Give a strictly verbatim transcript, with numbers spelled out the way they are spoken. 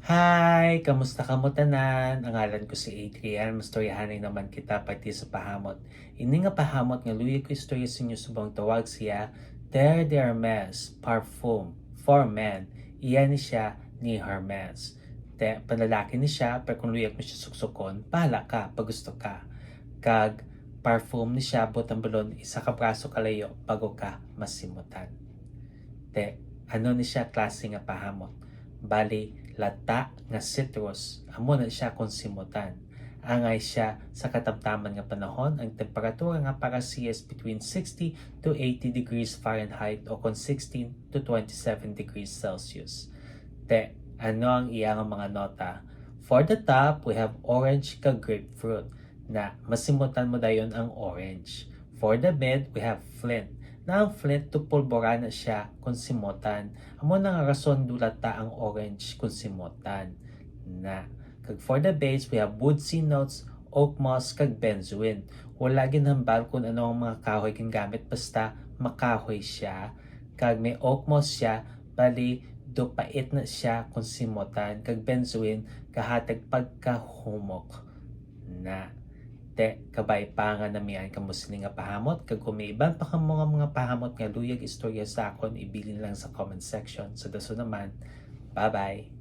Hi! Kamusta kamo tanan? Ang ngalan ko si Adrian. Mastoryahanay naman kita parte sa pahamot. Ini nga pahamot nga luyag ko istorya sa inyo subong tawag siya Terre d'Hermes Parfum for Men. Iya ni siya ni Hermes. Te, panlalaki ni siya, pero kung luyag mo siya suksukon, bahala ka, pag gusto ka. Kag parfum ni siya, butang bulon, isa ka braso kalayo, bago ka masimutan. Te, ano ni siya klase nga pahamot? Bali, lata nga citrus, amo na siya kung simutan. Angay siya sa katamtaman nga panahon, ang temperatura nga para siya is between sixty to eighty degrees Fahrenheit o kung sixteen to twenty-seven degrees Celsius. Te, ano ang iya nga mga nota? For the top, we have orange kag grapefruit. Na, masimutan mo dayon ang orange. For the mid, we have flint. Na ang flint, tupulbora na siya kung simutan. Amo na nga rason dulata ang orange kung simutan. Na, kag for the base, we have woodsy notes, oak moss, kag benzoin. Wala ginhambal kung ano ang mga kahoy gingamit, basta makahoy siya. Kag may oak moss siya, bali, do pait na siya kung simutan. Kag benzoin, gahatag pagkahumok na. Te, kabay pa nga namian kamo sini nga pahamot, kag kung may iban pa kamo nga mga pahamot nga luyag istorya sa akon, ibilin lang sa comment section. Sa dason naman, bye-bye!